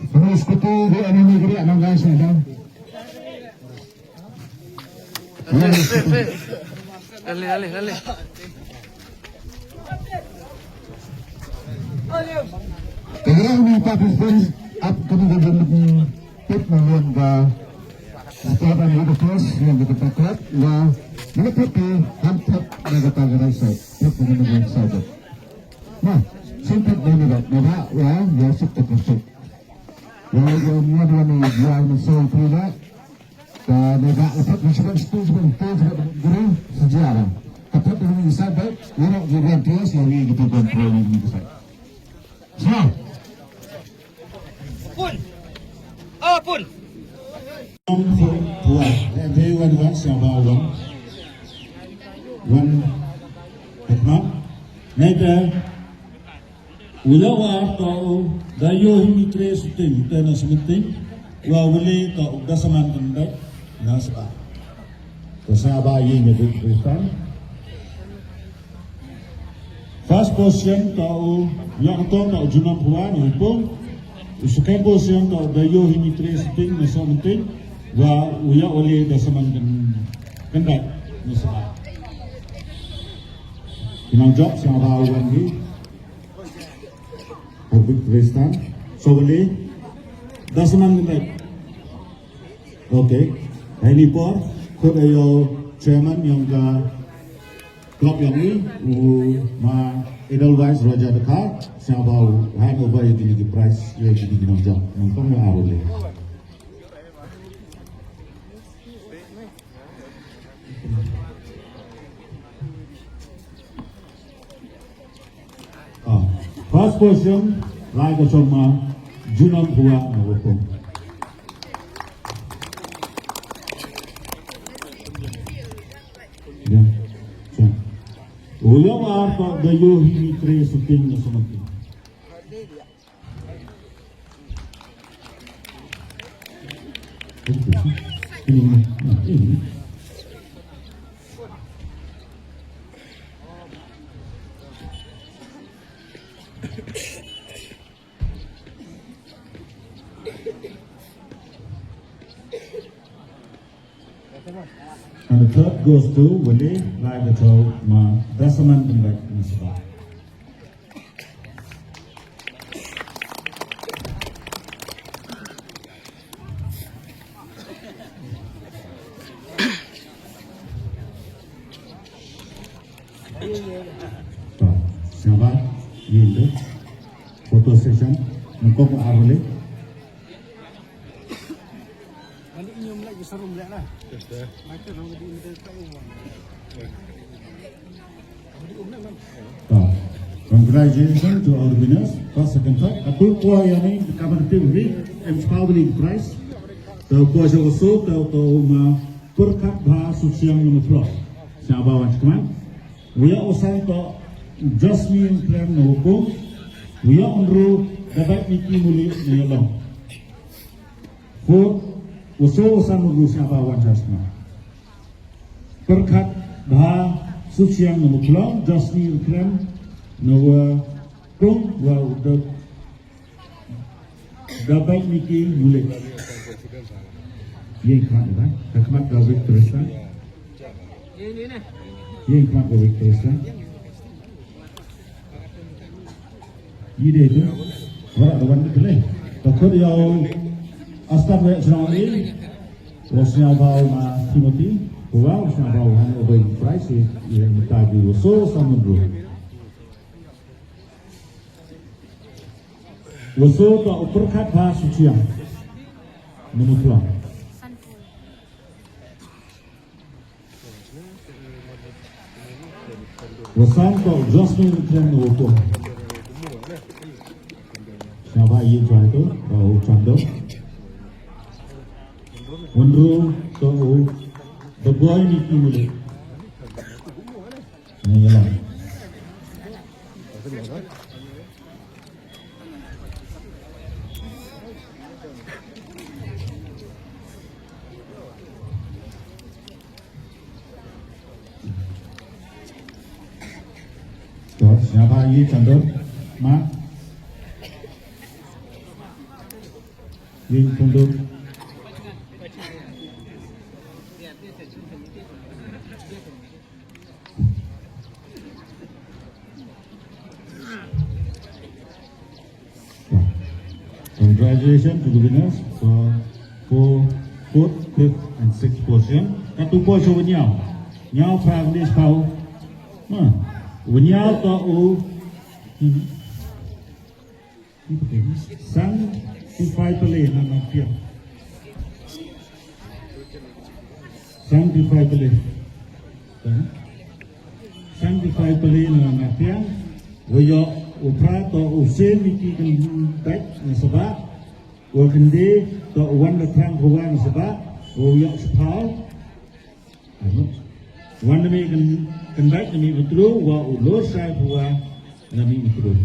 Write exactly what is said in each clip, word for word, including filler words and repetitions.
Pengeskutri di Anini Geriak Nonggai Sadang. Lale, lale, lale. Kagaya ni participants ap kami gajan ni pit nalian ga. Start and lead the first yang kita pakat ya. Ni pit ni hantat na kata gerai sai. Pit ni gerai sai. Nah, sempit ni ni ni ya ya suk tak suk. Ya ya ni ni ni ya ni so pula. Ka nega lepat ni sebab situ sebab tu sebab guru sejarah. Tapi dengan isai baik, orang guru yang tias yang ni kita kontrol ni kita. So. Pun. Ah pun. Tuan, tuan, everyone wants your one. One. Hikmat. Later. U Ïawar to u Dayo Himi Tre Suting te na Sementing, wa Wele to u Dasaman Kendai na Seba. To sa ba yi ne bit Kristan. First position to u Ïawar to u Junam Phuwa na Ipung. U second position to u Dayo Himi Tre Suting na Sementing, wa u Ïawar Wele Dasaman Kendai na Seba. Inang jok sa ba u wan gi. Public Resistance. So, Wele, Dasaman Kendai. Okay. Ini por, khut ayo chairman yong ka club yong i, u ma Edelweiss Raja Dkhar, sa ba u hand over ya kini ki prize, ya kini ki nongjop. Nongpang ya arule. Ah, first question, lai ka song ma, Junam Phuwa na Wapung. Ya, song. U Ïawar to Dayo Himi Tre Suting na Sementing. And the third goes to Wele, lai ka song ma, Dasaman Kendai na Seba. To, sngewbha, ïa ito. Photo session, nyngkong ar wale. To, congratulations to our winners, first, second, third. Atu ko ïa ni ka ban tim ri, em chipau beli prize. To ko ïa ko so, to, to ma Pyrkhat Bha Suchiang number four. Sngewbha wan sngewbha. Wia u san to Jasmine Clem na Wapung. Wia u hynriew Dabai Niki Muli na Ïalong. Four, u so u san u hynriew sngewbha wan sha sngewbha. Pyrkhat Bha Suchiang na Mukhlong, Jasmine Clem na Wapung, wa u Dab-, Dabai Niki Muli. Ïeng khmat ba, khmat ka wik Tristan. Ïeng khmat ka wik Tristan. Ïa dei tu. Wara da wan kle. Ta khot ïa u Astar we shnong i. Wa sngewbha ma Timothy. Wa sngewbha han u bai prize ïa mata gi wa so sa mynru. Wa so ta u Pyrkhat Bha Suchiang. Number twelve. Wa san to Jasmine Clem na Wapung. Sngewbha ïa u chando, u chando. Wa hynriew to u Dabai Niki Muli. Ngi ïalam. To, sngewbha ïa chandor, ma. Ïa chandor. Congratulations to the winners for four, fourth, fifth, and sixth position. Katto poi sha u ñiaw. Ñiaw phra khyndai spah. Ha. U ñiaw to u. Hmm. San Tifai Pale na Nongpyang. San Tifai Pale. San Tifai Pale na Nongpyang. Wa ïoh u phra to u Sen Miki Kyntait na Sabah. Wa khyndai to u Wandathrang Phawa na Sabah. Wa ïoh spah. Wan na Mei Kyn-, Kyntait na Mihmyntdu, wa u Lorshai Phawa na Mihmyntdu.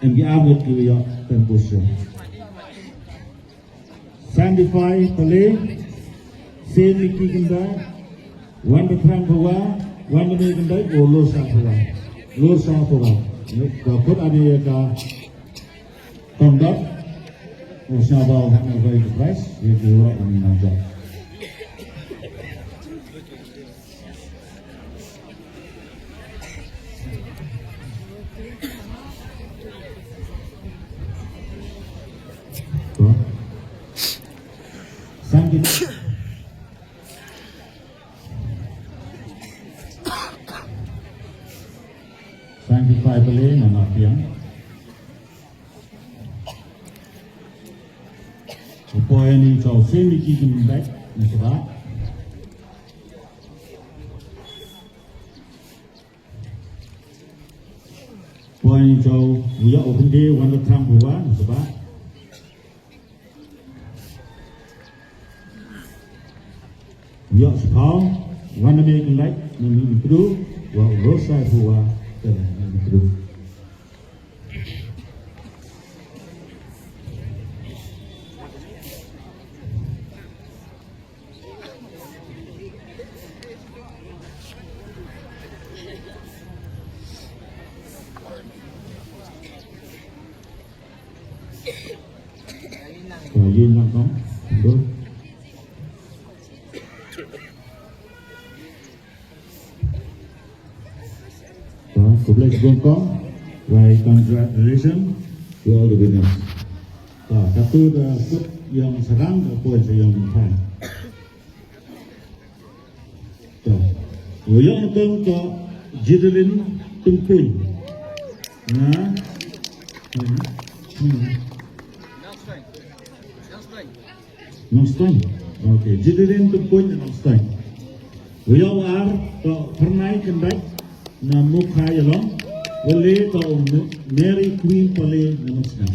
Em ki ar ngut ki ïoh ten position. San Tifai Pale, Sen Miki Kyntait, Wandathrang Phawa, Wan na Mei Kyntait, wa u Lorshai Phawa. Lorshai Phawa. Ka put ani ka Kong Dot, u sngewbha u hap nang roi ka prize, ïa ki warok u nang jop. Thank you. San Tifai Pale na Nongpyang. Upoh ïa ni to u Sen Miki Kyntait na Sabah. Upoh ïa ni to u ïa u khyndai Wandathrang Phawa na Sabah. U ïa u spah, Wan na Mei Kyntait na Mihmyntdu, wa u Lorshai Phawa na Mihmyntdu. Ïa nang kong. Good. Khublei shibun kong. Wai, congratulations to all the winners. Katto da kut ïong sarang da poi sa ïong thang. To. Ïong tong to Jidelin Tympuin. Na. Hmm. Hmm. Nongstoiñ. Okay, Jidelin Tympuin na Nongstoiñ. Ïong ar to Phyrnai Kyntait na Mukha Ïalong. Wale to Mary Queen Pale na Nongstoiñ.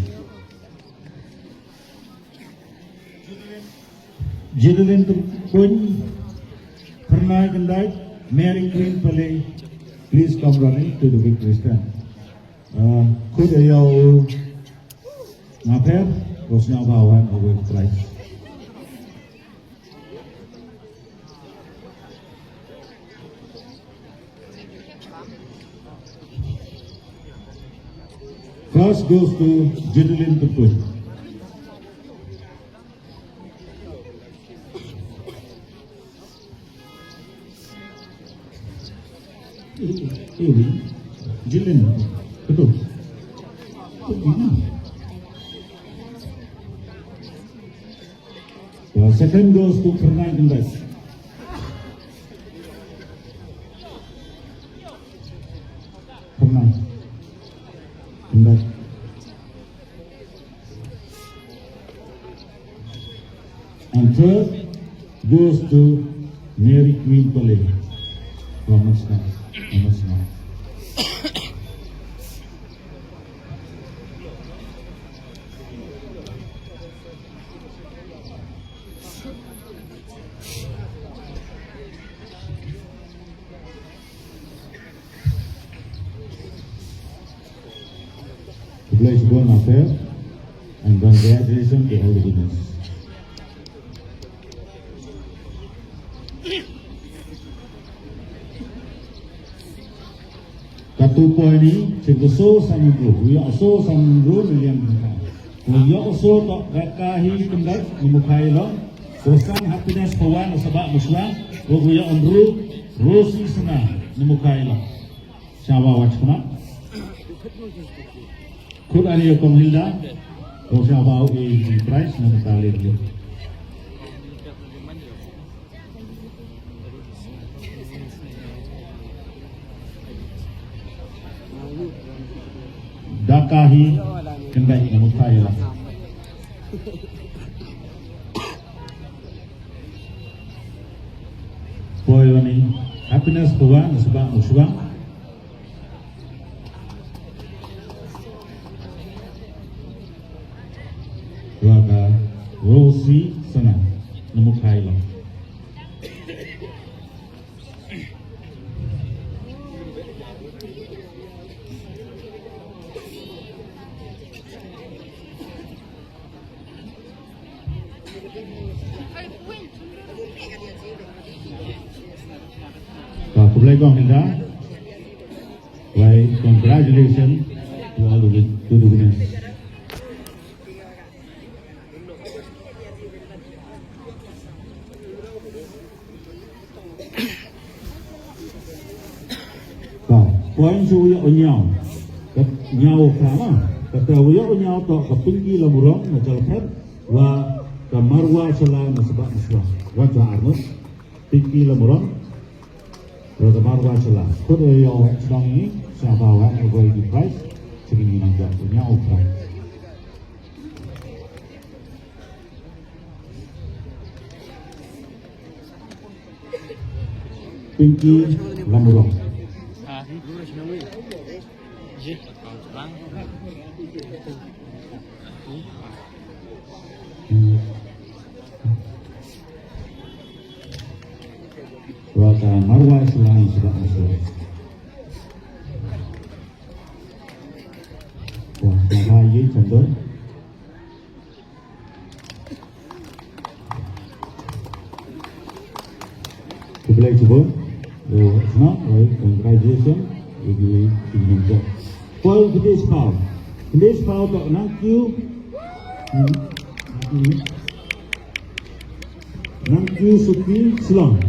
Jidelin Tympuin, Phyrnai Kyntait, Mary Queen Pale, please come running to the victory stand. Uh, khut ïa u Ngapher, u sngewbha wan u wei prize. First goes to Jidelin Tympuin. Eh, eh, Jidelin, betul. Betul. Well, second goes to Phyrnai Kyntait. Phyrnai Kyntait. And third goes to Mary Queen Pale. Well, much nice. Well, much nice. Khublei shibun Master, and congratulations to all the winners. Katu poi ni, shin ka so san ynru, u ïoh so san ynru na liang jong ka. U ïoh so to, ka hi kyndait, na mukhai long. Ko san Happiness Pawan, na Sabah Muswa, u ïoh ynru, Rosi Sana, na mukhai long. Sha ba wat khmat. Khut ani ïa kong Hilda, ko sha ba u i prize na mata leh. Da ka hi, kyndait na mukhai long. Poi wan i, Happiness Pawan, na Sabah Muswa. Wa ka Rosi Sana, na mukhai long. Ka khublei kong Hilda. Wai, congratulations to all the win-, to the winners. Ka point shu ïa u ñiaw. Ka ñiaw u kra ma. Kata u ïa u ñiaw to ka Pinky Lamurong na Jalphet. Wa ka Marwa Shala na Sabah Muswa. Wa ka Arnus. Pinky Lamurong. Wa ka Marwa Shala. Khut ïa u ïa u sdang ni. Sha ba wa u goi di prize. Sha ki nang jat u ñiaw u kra. Pinky Lamurong. Wa ka Marwa Shala na Sabah Muswa. Wa ka Marwa Shala. Khublei shibun. Yo, sna, oi, congratulations. Igi, igi nang jok. Paul Kdesh Paul. Kdesh Paul to nang kiew. Hmm. Nang kiew suki Shillong.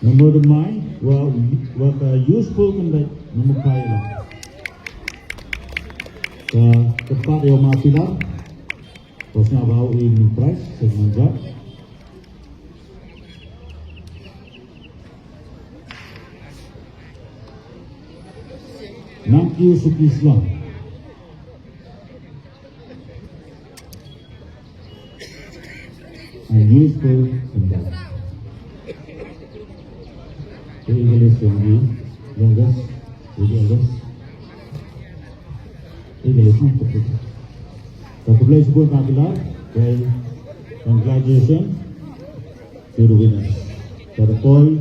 Number the mai, wa, wa ka useful kyndait, number kai la. Ka, ka pat yo ma pilar. Ko sngap ba u i ni prize, segmen jap. Nang kiew suki Shillong. Ang useful symbol. Evangelist Yonggi, youngest, evangelist. Evangelist, no, betul. Satu place pun tak kelar, okay. Congratulations to the winners. Satu point.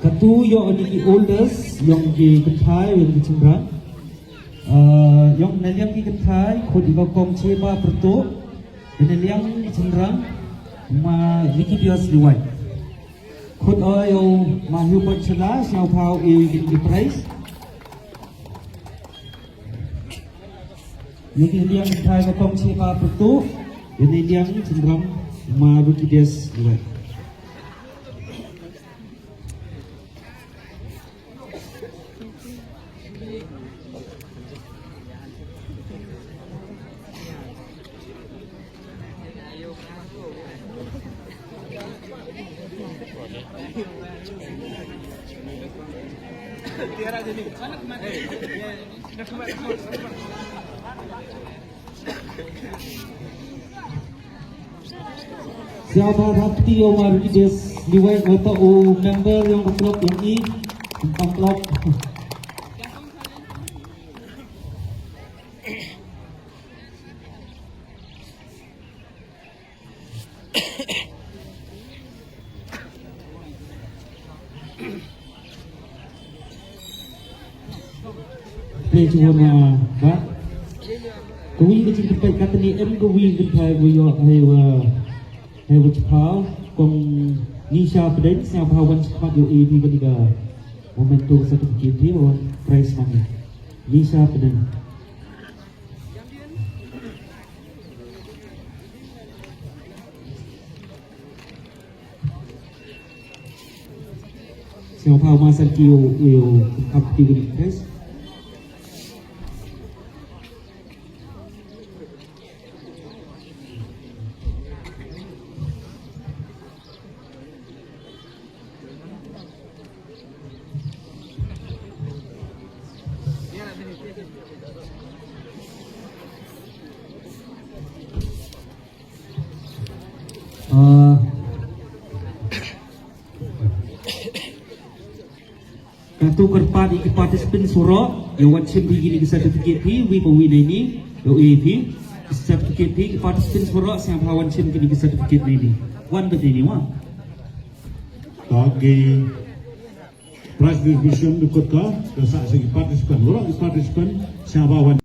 Katu ïoh ni ki oldest, ïoh ki kynthai, ïoh ki chynrang. Eh, ïoh na liang ki kynthai, khot ïa ka kong Cheba Perto, ïoh na liang ki chynrang, ma Ricky Dios Liwai. Khot ïa u ma Hubert Chela, sñiaw phaw ïa ki prize. Ïa ki liang kynthai ka kong Cheba Perto, ïa ki liang chynrang ma Ricky Dios Liwai. Sngewbha ha kti ïa u Markides Liwei, uta u member jong ka club jong i, jong ka club. Play to one, uh, ba. Ka wi ka jingpynpait katne em ka wi kynthai ba ïoh hei wa, hei wa chiphaw kong Nisha Pdeng, sngewbha wan shakhmat ïoh ïa phi kane ka memento certificate phi, wan prize money. Nisha Pdeng. Sngewbha ma san ki u, u, u, kam ki u request. Ah, kato kyrpad ïa ki participants baroh, ïa wan shim phi kine ki certificate phi, wi pa wi na ini, ïa u A P, certificate phi, ki participants baroh, sngewbha wan shim kine ki certificate na ini. Wan bad na ini, wan. Ka ki prize distribution dukut ka, ka sa sa ki participant, baroh ki participant, sngewbha wan.